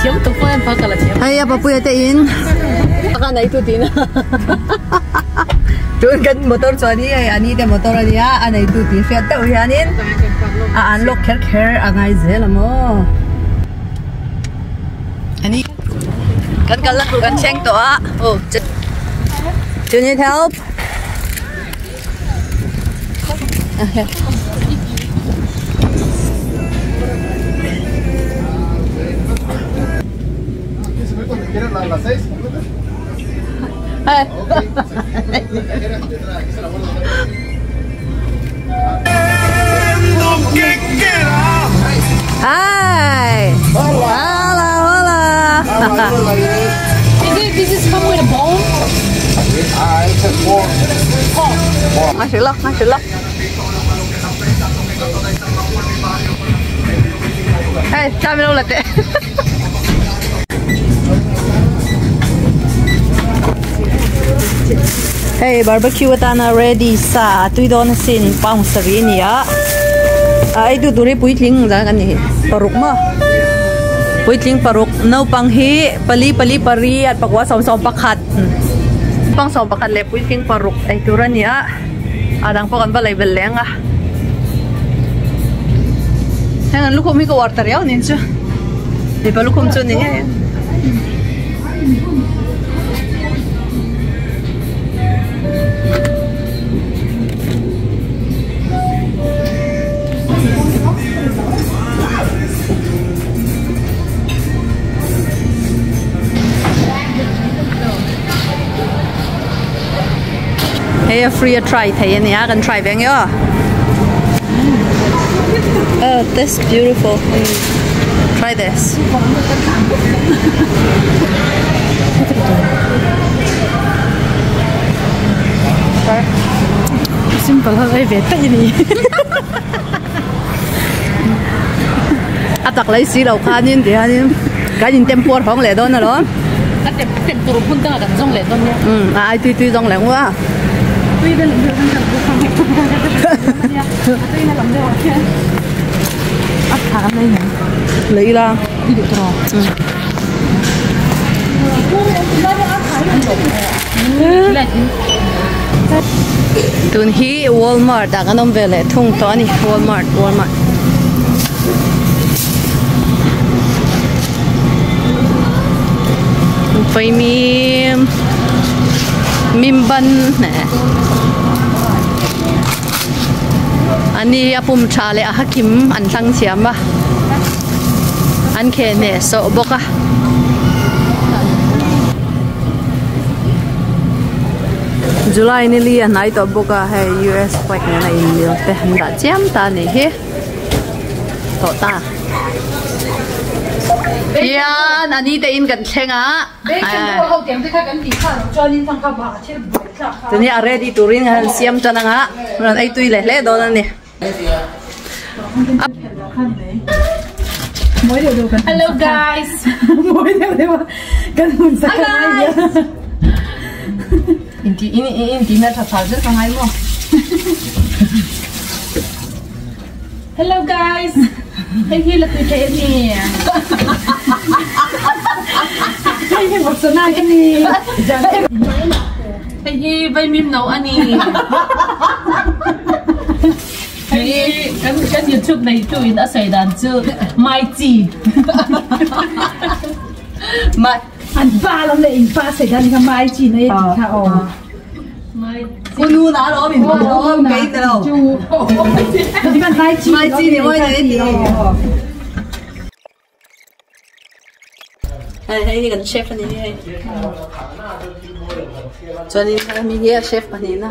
Hei a papuia te in ka nei tu tih na tun kan motor chuan hi hei ani te motor a nia a nei tu tih hriat deuh hianin a unlock kher kher a ngai zel a maw ani kan kalna tur kan thleng tawh a aw do you need help? Hi! Hola, hola! Is it, this is come with a bone? Ngay sửa lắm, ngay sửa lắm. Hey, cha mi đâu là tệ. Hey, barbecue atana ready sa tui don sin pound sari nia. Ai tu turi puitling za kan ni paruk ma. Puitling paruk no pang hi pali pali pari at pakwa som som pakhat. Pang som pakhat le puitling paruk ai turania. Adang po kan balay beleng ah. Hang lukom hi ko wartar yaw nin chu. Di pa lukom chu ni. Hey, a free a try thei ania kan try veng yo. Oh, this beautiful. Try this. Simple hơi về tay đi. A tak lấy xí đầu kha nhìn thì anh cái nhìn tem puar hong lệ đó nè đó. Tem tem turu pun tengah kan zong lệ đó nha. Ừ, ai tuy tuy zong lệ quá. Tuy bên lệ kan kan Tuy là làm được. Ắt thả đây nè. Lấy ra. Đi được rồi. Ừ. Tun hi Walmart à kan om vele thung to ani Walmart Walmart. Phai mim mim ban nè. Ani apum tha le a hakim an thlang thiam a. An khe ne so boka. July ni li a nai to boka hei US flag na in mil te han da chiam ta ni hi. To ta. Hian ani te in kan thlenga. Tuni a ready turin han siam chananga. Ran ai tui le le don ani. Hello guys. Inti ini inti na tha tha zet ngai mo. Hello guys. Hey hi là tui thế ni. Hey hi một số na cái ni. Hey hi vai mim nấu ani. Hey kan kan YouTube này tui đã xảy đàn chưa? Mai chỉ. Mai anh ba lắm đấy, ba xảy ra thì mai chỉ này thì thao. Cô nu đã đó mình bỏ cái đâu. Mai chỉ. Mai chỉ thì mới này thì. Hey, hey, cái chef này hey. Cho nên mình nghe chef này nè.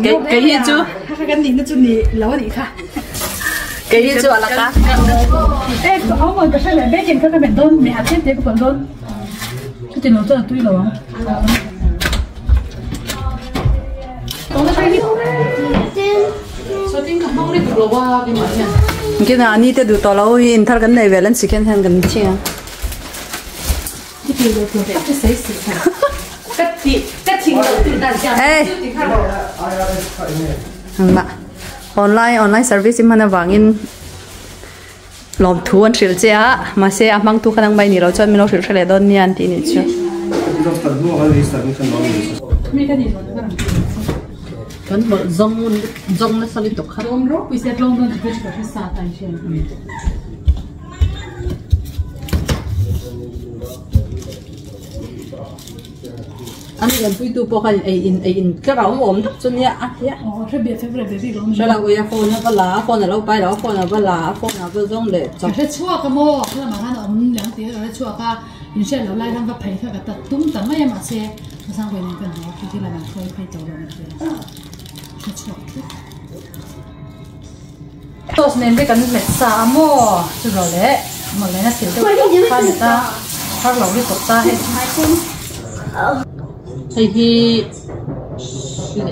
Cái cái gì chú? Cái gì nó chú nì lâu đi kha. Cái gì chú à là cá? Ê, ông mà cái này bé kiện cái mình đôn, mình hạt thêm thế cái đôn. Chú tiền nó cho tôi rồi. Cái nào anh đi từ tàu lâu hiện thar cái này về lên xí khen khen cái chi à? Ê, online online service mà nó vàng in Lawmthu an hrilh che a, mahse a hmangtu kha nangmah i nih loh chuan min lo hrilh hre leh dawn nia an tih nih chu. Kan hmawlh zawng zawng nasa lutuk kha. An lianpuitu pawh khan ei in ei in tlar a awm awm tak chu nia a tia. Hre lo ui a phone a va la a phone a lo pai lo a phone a va la a phone a va zawng leh chawp. Hre chhuak a maw lamah khan a awm leh ang tih a hre chhuak a in hriat loh lai khan va phei kha ka ta tum ta mai a mahse ka sangvawi nen kan haw a khi lamah khawi phei tawh lo ang tih a hre chhuak thut. Sauce nen te kan hmet sa a maw chu ro leh mawlh nen a thil deuh tawk kha ni ta har lo lutuk ta hei. Hei hi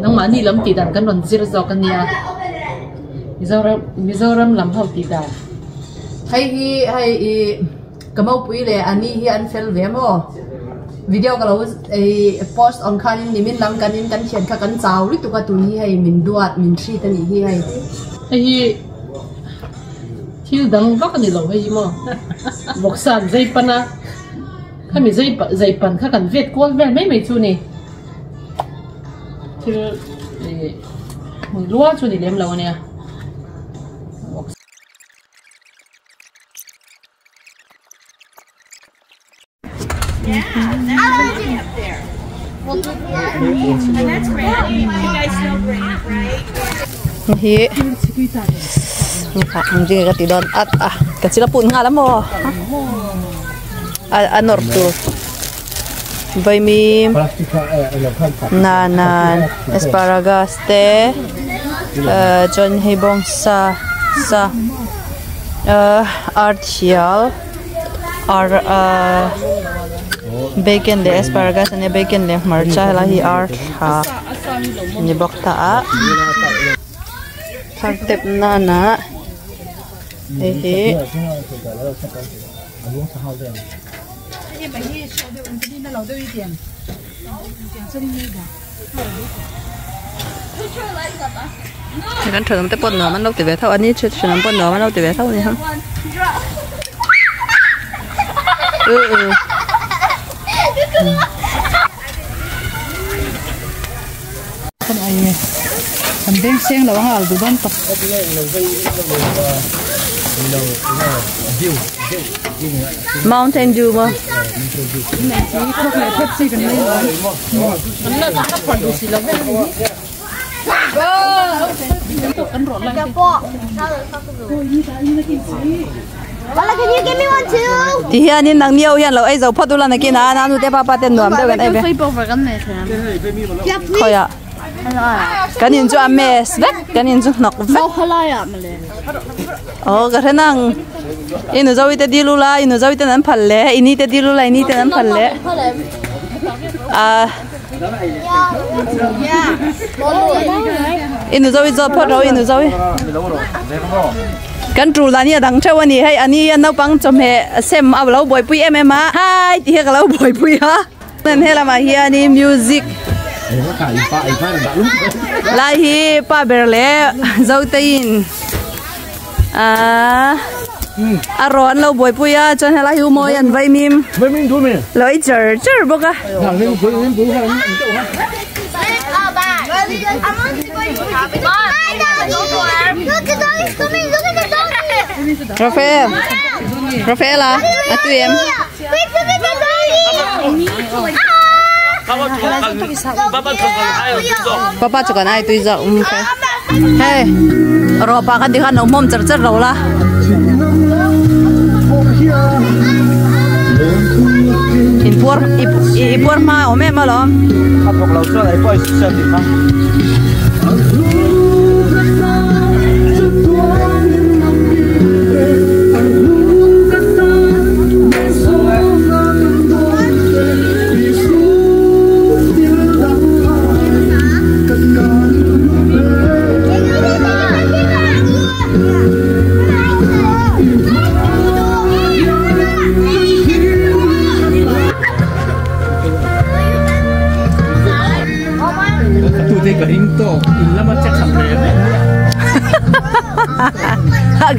nangmahni lam tih dan kan rawn zir zawk a nia Mizoram Mizoram lam ho tih dan. Hei hi hei ih ka mopui leh a ni hi an fel ve maw video ka lo ih post ang khanin nimin lam kan in kan thian kha kan chau lutuk a tun hi hei min duat min hrit a nih hi hei. Hei hi thil dang vak a ni lo hei hi maw vawksa an zai pan a khami zai zai pan kha kan vet kual vel mai mai chu a ni thil ih hmui lua chu a ni lem lo a nia. Hi ka ti dawn at a ka chil a put nghal a maw a nawrh tur vaimim nanan asparagus te chuan hei bawngsa sa arthial ar ahh bacon leh asparagus ania bacon leh hmarcha helai hi ar thla ani bawk ta a thar tep nana hei hi. Kan thenawm te pawh nuam an lo ti ve tho a ni thenawm pawh nuam an lo ti ve tho a ni ha Kan beng seng lo anga albu ban tak. Mountain Dew maw. Ti hianin nang ni ho hian lo ei zo phawt ula nakin a nau nute papa ten nuam deuh kan ei ve. Khawiah kan in chu a mess vek kan in chu hnawk vek. Aw ka hre nang i nu zo ite dil ula i nu zo iten an phal leh i ni te dil ula i ni ten an phal leh ah i nu zo i zawt phawt rawh i nu zo i kan tul dan hi a dang theuh a ni hei a ni hian naupang chawhmeh sem a lo buaipui em em a hai tih hi ka lo buaipui a. Helamah hianin music lai hi pa ber leh Zoteiin ahh a rawn lo buaipui a chuan helai hi mawi an vaimim lo ei char char bawk a. Rafael Rafael a a tui em? Papa chu kan ai tui zawk um kha hei rawh pa khan tikhan lo hmawm char char lo la in puar i puar hma awm em alawm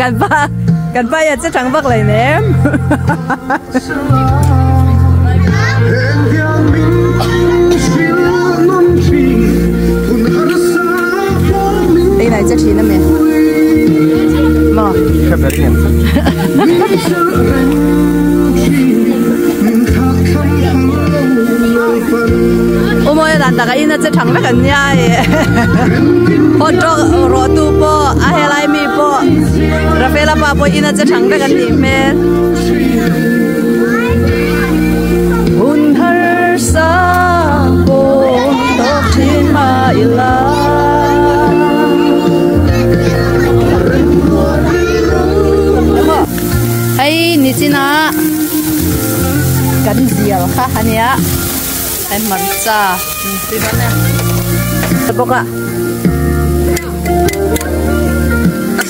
Kan pa. Kan pa ya che chang vak lai nem. Đây này chắc chỉ là mẹ. Mà. Ôi môi đàn ta cái ina chắc thằng vắt anh nha. Hot dog rotu po, ahelai mi po, Rafaela pa po ina chắc thằng vắt anh đi mẹ. Un har sa po tok thin ma ila. Hey, nichina kan zial kha ania ai marcha ti ban na boka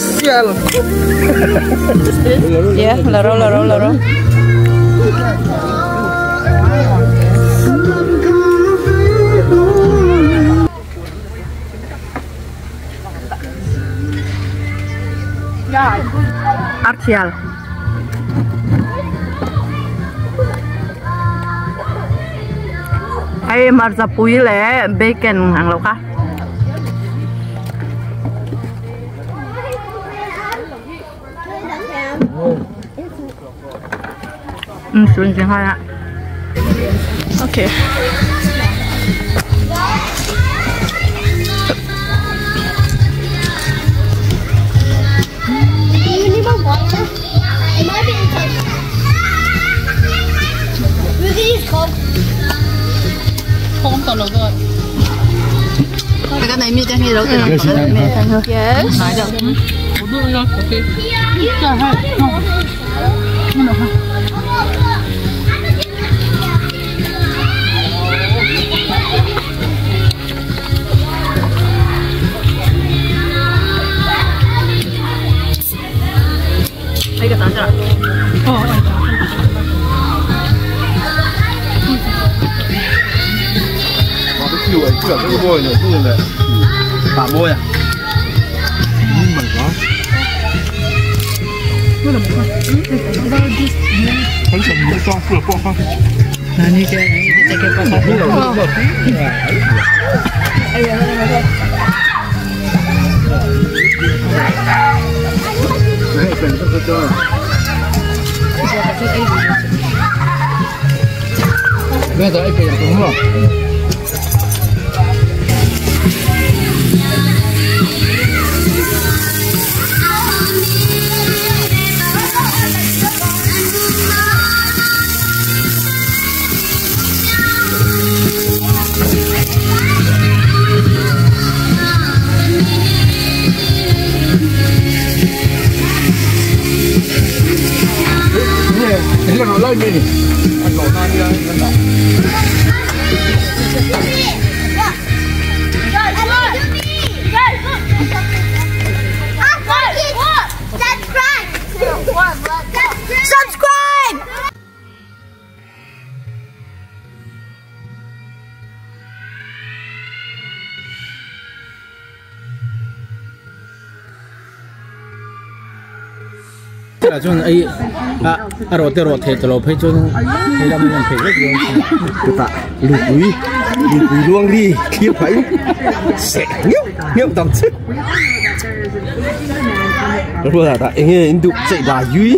sial yeah laro laro laro Artial. Ai marcha pui le bacon hàng lộc ha. Xuống trên hai ạ. Ok. Cái này mi cái đâu. Yes. Đây cái tán chưa? Bà môi à? Bây giờ anh phải đúng không? Thế là nó lên đi. Anh đổ ra đi anh đổ. Subscribe. Là cho ấy à à rồi rồi thế rồi phải cho thế là mình phải rất nhiều ta lục quý luôn đi kia phải sẽ nhiêu nhiêu tầm chứ rồi là ta nghe đục chạy bà dưới.